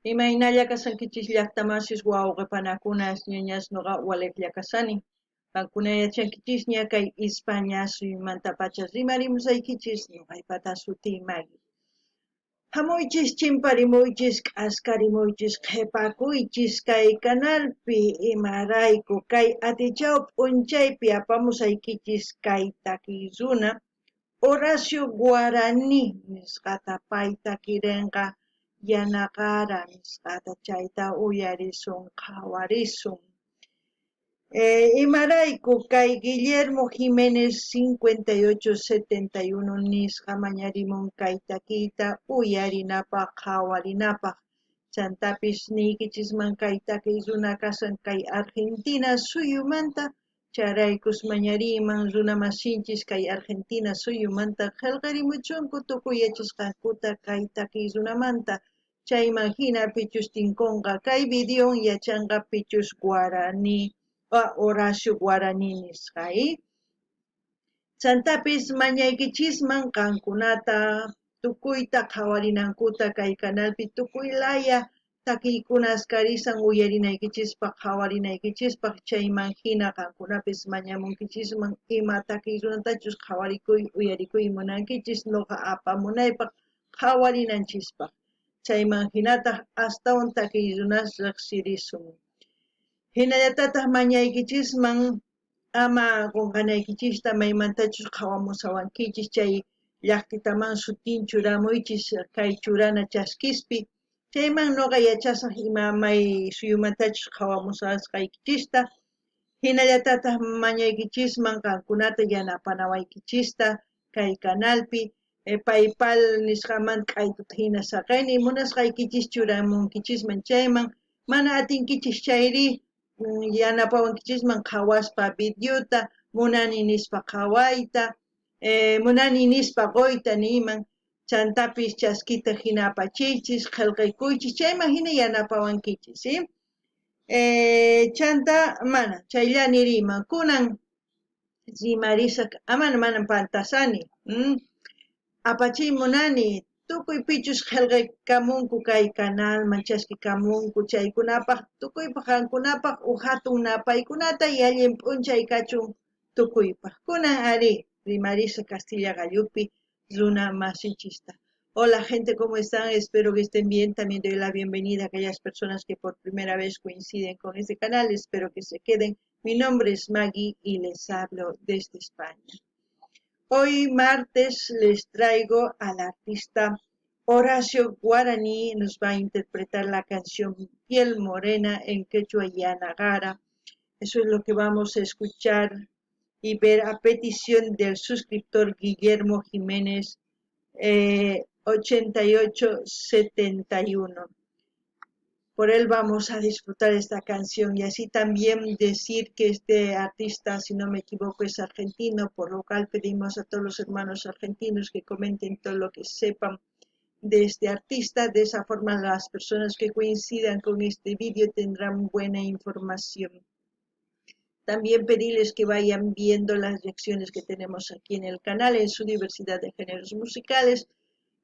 Imaynalla kashankichis llaqtamasis wawqe panakunas ñañas noqa walejlla kashani. Qankuna yachankichisña kay Ispaña suyumantapacha rimarimusaykichis noqaypata sutiy Magui. Hamuychis, chimparimuychis, k'askarimuychis, qhepakuychis kay canalpi imarayku kay atichaw p'unchaypi apamusaykichis kay takiy runa Horacio Guaraní nisqata pay takirenqa Yanaqara nisqata chayta uyarisun qhawarisun. Imarayku kay Guillermo Jiménez 5871 nisqa mañarimun kay takiyta uyarinapaq qhawarinapaq. Chantapis niykichisman kay takiy runa kashan kay Argentina suyumanta Chayraykus mañariyman runa masinchis kay Argentina suyumanta qhelqerimuchunku tukuy yachasqankuta kay takiy runamanta, chayman hina pichus tinkonqa kay videon yachanqa pichus Guarani Horacio Guarani nisqa. Chantapis mañaykichisman qankunata tukuyta qhawarinankuta kay canalpi tukuy laya takiykunas karisan uyarinaykichispaq qhawarinaykichispaq chayman hina qankunapis mañamunkichisman ima takiy runatachus qhawarikuy uyarikuy munankichis noqa apamunaypaq qhawarinanchispaq chayman hinataq astawan takiy runas riqsirisun. Hinallatataq mañaykichisman ama qonqanaykichista maymantachus qhawamushawankichis chay llaqtitaman sutin churamuychis kay churana chaskispi chayman noqa yachasaj ima may suyumantachus qhawamushasqaykichista hinallatataq mañaykichisman qankunata yanapanawaykichista kay canalpi PayPal nisqaman k'aytuta hina saqeni munasqaykichis churamunkichisman chayman mana atinkichis chayri yanapawankichisman qhawaspa videota munani nispa qhawayta munani nispa qoyta niyman chantapis chaskita hina apachiychis qhelqaykuychis chayman hina yanapawankichis ¿sí? Chanta mana chaylla niriyman kunan rimarisaq amana manan pantasani apachiy munani tukuy pichus qhelqaykamunku kay canalman chaskikamunku chaykunapaq tukuypaq qankunapaq uj hatun napaykunata y allin p'unchay kachun tukuypaq. Kunan ari rimarisaq Castilla qallupi runa masichista. Hola gente, ¿cómo están? Espero que estén bien. También doy la bienvenida a aquellas personas que por primera vez coinciden con este canal. Espero que se queden. Mi nombre es Maggie y les hablo desde España. Hoy martes les traigo al artista Horacio Guaraní, nos va a interpretar la canción Piel Morena en quechua Yanagara. Eso es lo que vamos a escuchar y ver a petición del suscriptor Guillermo Jiménez 8871. Por él vamos a disfrutar esta canción y así también decir que este artista, si no me equivoco, es argentino, por lo cual pedimos a todos los hermanos argentinos que comenten todo lo que sepan de este artista. De esa forma las personas que coincidan con este vídeo tendrán buena información. También pedirles que vayan viendo las reacciones que tenemos aquí en el canal en su diversidad de géneros musicales.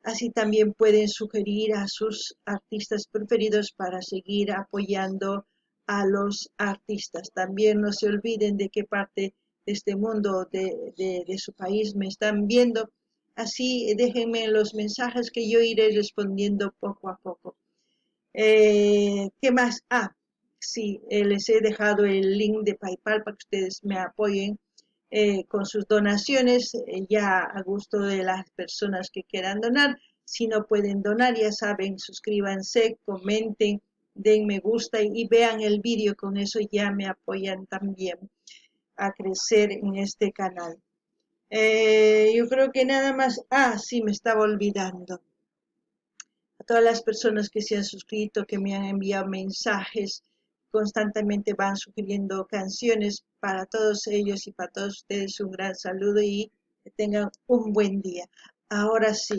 Así también pueden sugerir a sus artistas preferidos para seguir apoyando a los artistas. También no se olviden de qué parte de este mundo, de su país me están viendo. Así déjenme los mensajes que yo iré respondiendo poco a poco. ¿Qué más? Ah, sí, les he dejado el link de PayPal para que ustedes me apoyen con sus donaciones, ya a gusto de las personas que quieran donar. Si no pueden donar, ya saben, suscríbanse, comenten, den me gusta y vean el vídeo, con eso ya me apoyan también a crecer en este canal. Yo creo que nada más... Ah, sí, me estaba olvidando. A todas las personas que se han suscrito, que me han enviado mensajes, constantemente van sugiriendo canciones. Para todos ellos y para todos ustedes un gran saludo y que tengan un buen día. Ahora sí,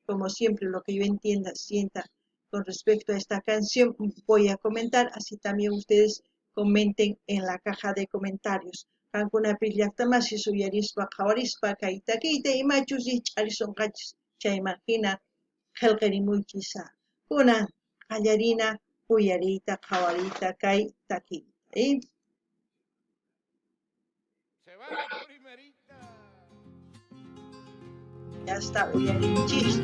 como siempre, lo que yo entienda, sienta con respecto a esta canción, voy a comentar, así también ustedes comenten en la caja de comentarios. Qankunapis llaqtamasis uyarispa qhawarispa kay takiyta imachus rikch'arisonqachis chayman hina qhelqarimuychis. Kunan Qallarina uyariyta qhawariyta kay takiyta. ¿Eh? Se va la primerita. Ya está uyarinchis.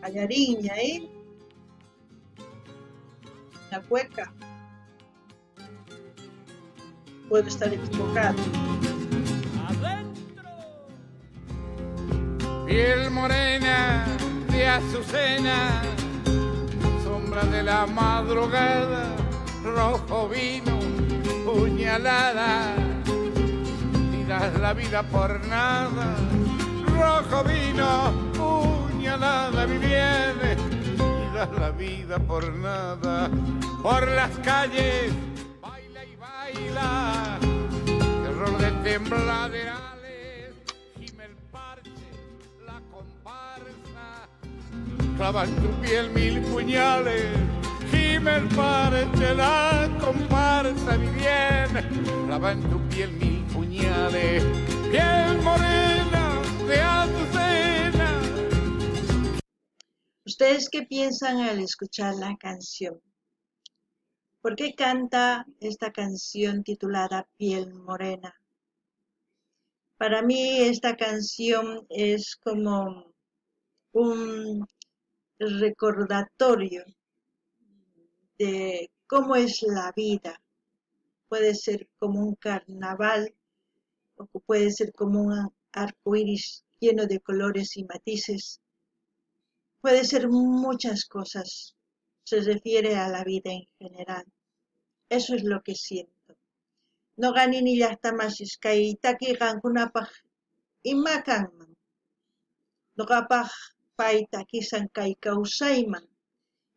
Qallarinña, ¿eh? La cueca. Puedo estar equivocado. ¡Adentro! Piel morena de azucena, sombra de la madrugada, rojo vino, puñalada, y das la vida por nada. Rojo vino, puñalada, mi bien, y das la vida por nada. Por las calles, baila y baila, terror de tembladerales, gime el parche, la comparsa, clava en tu piel mil puñales, gime el parche, la comparsa, mi bien, clava en tu piel mil puñales, piel morena de azucena. ¿Ustedes qué piensan al escuchar la canción? ¿Por qué canta esta canción titulada Piel Morena? Para mí esta canción es como un recordatorio de cómo es la vida. Puede ser como un carnaval o puede ser como un arco iris lleno de colores y matices. Puede ser muchas cosas. Se refiere a la vida en general. Eso es lo que siento. Noqa nini llaqtamasis kay takiy qankunapaq ima kanman. Noqapaq pay takisan kay kawsayman,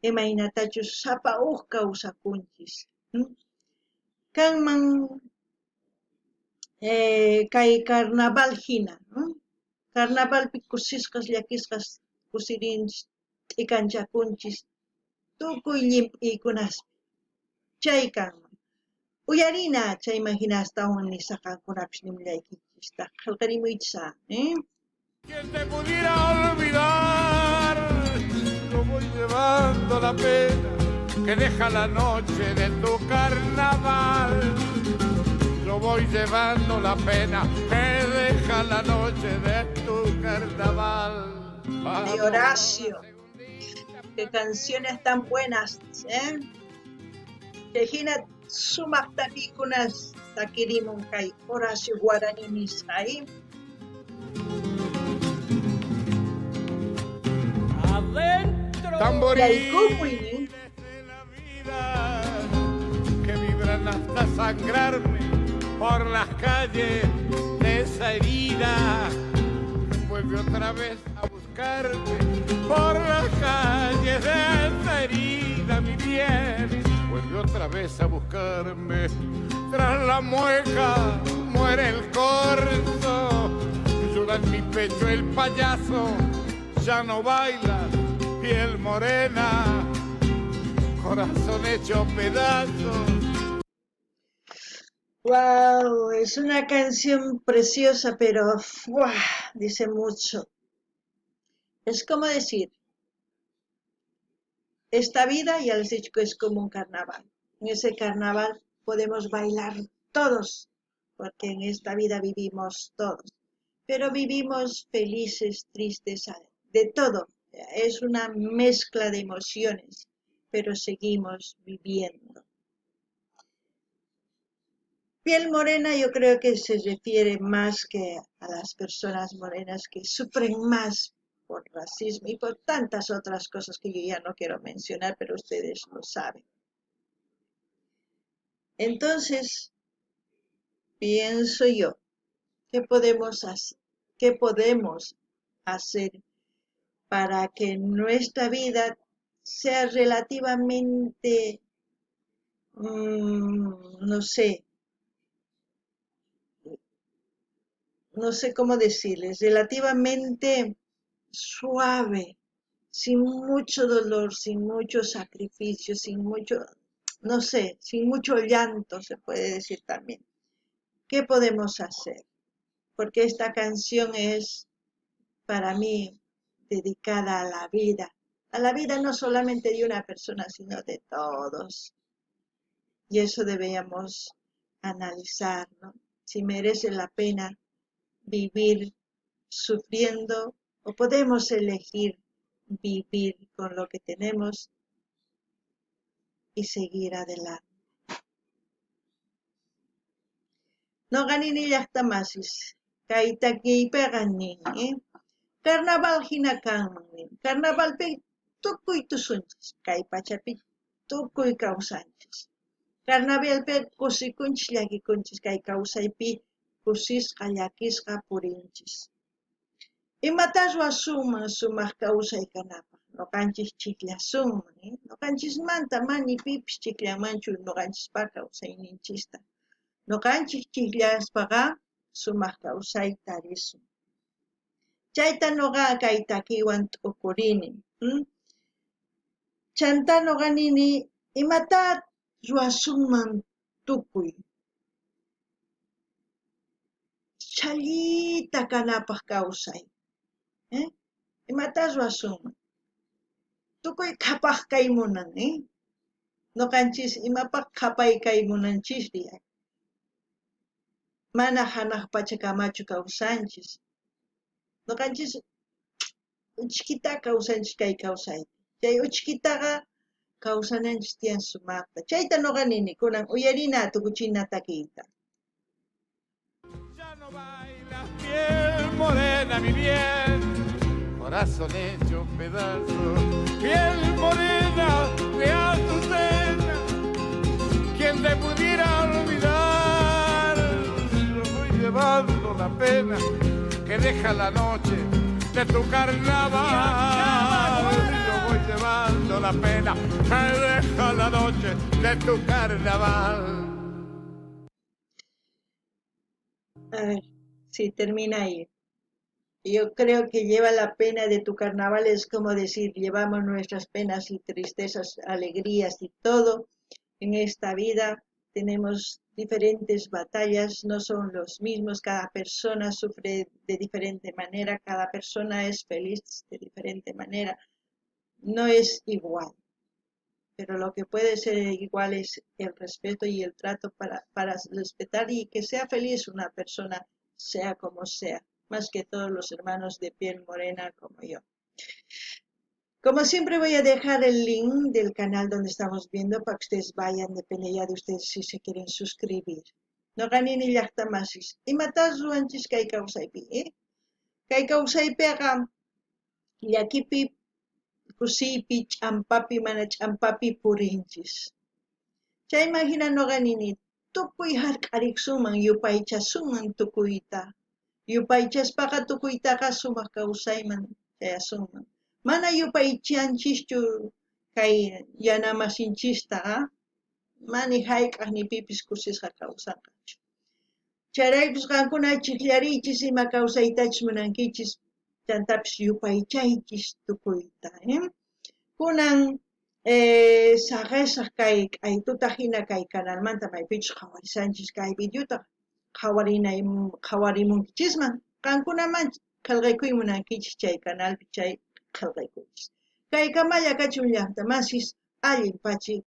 imaynatachus sapa uj kawsakunchis. Kanman kay carnaval hina. Carnavalpi kusisqas llakisqas kusirinchis, t'ikanchakunchis, tukuy llimp'iykunaspi. Chay kanman. Uyarina chayman hina astawan nisaq qankunapis nimullaykichistaq. Qhelqarimuychis, ¿eh? Quien te pudiera olvidar, yo voy llevando la pena que deja la noche de tu carnaval. Yo voy llevando la pena que deja la noche de tu carnaval. De Horacio. Qué canciones tan buenas, ¿eh? Chay hina sumaq takiykunas takirimun kay Horacio Guarany nisqa, ¿eh? Adentro. Tamboriles de la vida que vibran hasta sangrarme por las calles de esa herida. Vuelve otra vez a buscarme por las calles de esa herida, mi bien. Vuelve otra vez a buscarme. Tras la mueca muere el corzo. Llora en mi pecho el payaso. Ya no baila, piel morena, corazón hecho pedazos. Guau, es una canción preciosa, pero ¡fua!, dice mucho. Es como decir, esta vida, ya les he dicho que es como un carnaval. En ese carnaval podemos bailar todos, porque en esta vida vivimos todos. Pero vivimos felices, tristes, de todo. Es una mezcla de emociones, pero seguimos viviendo. Piel morena yo creo que se refiere más que a las personas morenas que sufren más por racismo y por tantas otras cosas que yo ya no quiero mencionar, pero ustedes lo saben. Entonces, pienso yo, ¿qué podemos hacer para que nuestra vida sea relativamente, no sé, no sé cómo decirles, relativamente suave, sin mucho dolor, sin mucho sacrificio, sin mucho, no sé, sin mucho llanto, se puede decir también? ¿Qué podemos hacer? Porque esta canción es, para mí, dedicada a la vida, A la vida no solamente de una persona, sino de todos. Y eso debíamos analizar, ¿no? Si merece la pena vivir sufriendo o podemos elegir vivir con lo que tenemos y seguir adelante. Noqa nini llaqtamasis, kay takiypiqa nin, eh? Carnaval hina kanman nin. Carnavalpi tukuy tusunchis, kay pachapi tukuy kawsanchis. Carnavalpi kusikunchis, llakikunchis, kay kawsaypi kusisqa, llakisqa purinchis. Imatá ruwasunman sumaq kawsay kanapaq? Noqanchis chikllasunman, eh? Noqanchismanta mani pipis chikllanmanchu noqanchispaq kawsayninchista. Noqanchis chikllaspaqa sumaq kawsay tarisun. Chayta noqa kay takiywan t'ukurini. Chantá noqa nini, imatá ruwasunman tukuy? Chhallita kanapaq kawsay. Eh? Imatá ruwasunman? Tukuy qhapaq kay munan, eh? Noqanchis imapaq qhapay kay munanchisri? Mana hanaq pachakamachu kawsanchis. Noqanchis uchkita kawsanchis kay kawsaypi. Chay uchkitaqa kawsananchis tiyan sumaqta. Chayta noqa nini, kunan uyarina tukuchina takiyta. Ya no bailas piel morena, mi bien, corazón hecho pedazo, piel morena de azucena, quien te pudiera olvidar, yo voy llevando la pena que deja la noche de tu carnaval. Yo voy llevando la pena que deja la noche de tu carnaval. A ver, si termina ahí. Yo creo que lleva la pena de tu carnaval, es como decir, llevamos nuestras penas y tristezas, alegrías y todo en esta vida. Tenemos diferentes batallas, no son los mismos, cada persona sufre de diferente manera, cada persona es feliz de diferente manera, no es igual. Pero lo que puede ser igual es el respeto y el trato para respetar y que sea feliz una persona, sea como sea, más que todos los hermanos de piel morena como yo. Como siempre voy a dejar el link del canal donde estamos viendo para que ustedes vayan, depende ya de ustedes si se quieren suscribir. Noqa nini llaqtamasis, imatá ruwanchis kay kawsaypi, eh? Kay kawsaypiqa llakipi, kusiypi, ch'ampapi, mana ch'ampapi purinchis. Chayman hina noqa nini, tukuy hark'ariksunman, yupaychasunman tukuyta. Yupaychaspaqa tukuytaqa sumaq kawsayman chayasunman. Mana yupaychanchischu kay yanamasinchista, mani hayk'aq ni pipis kusisqa kawsanqachu. Chayraykus qankuna chikllariychis ima kawsaytachus munankichis, chantapis yupaychaychis tukuyta. Eh? Kunan saqesaq kay k'aytuta hina kay canalmanta maypichus qhawarisanchis kay videota qhawarimunkichisman. Qankunaman qillqaykuy munankichis chay canalpi chay qillqaykuychis. Kaykamalla kachun llaqtamasis allin pachi.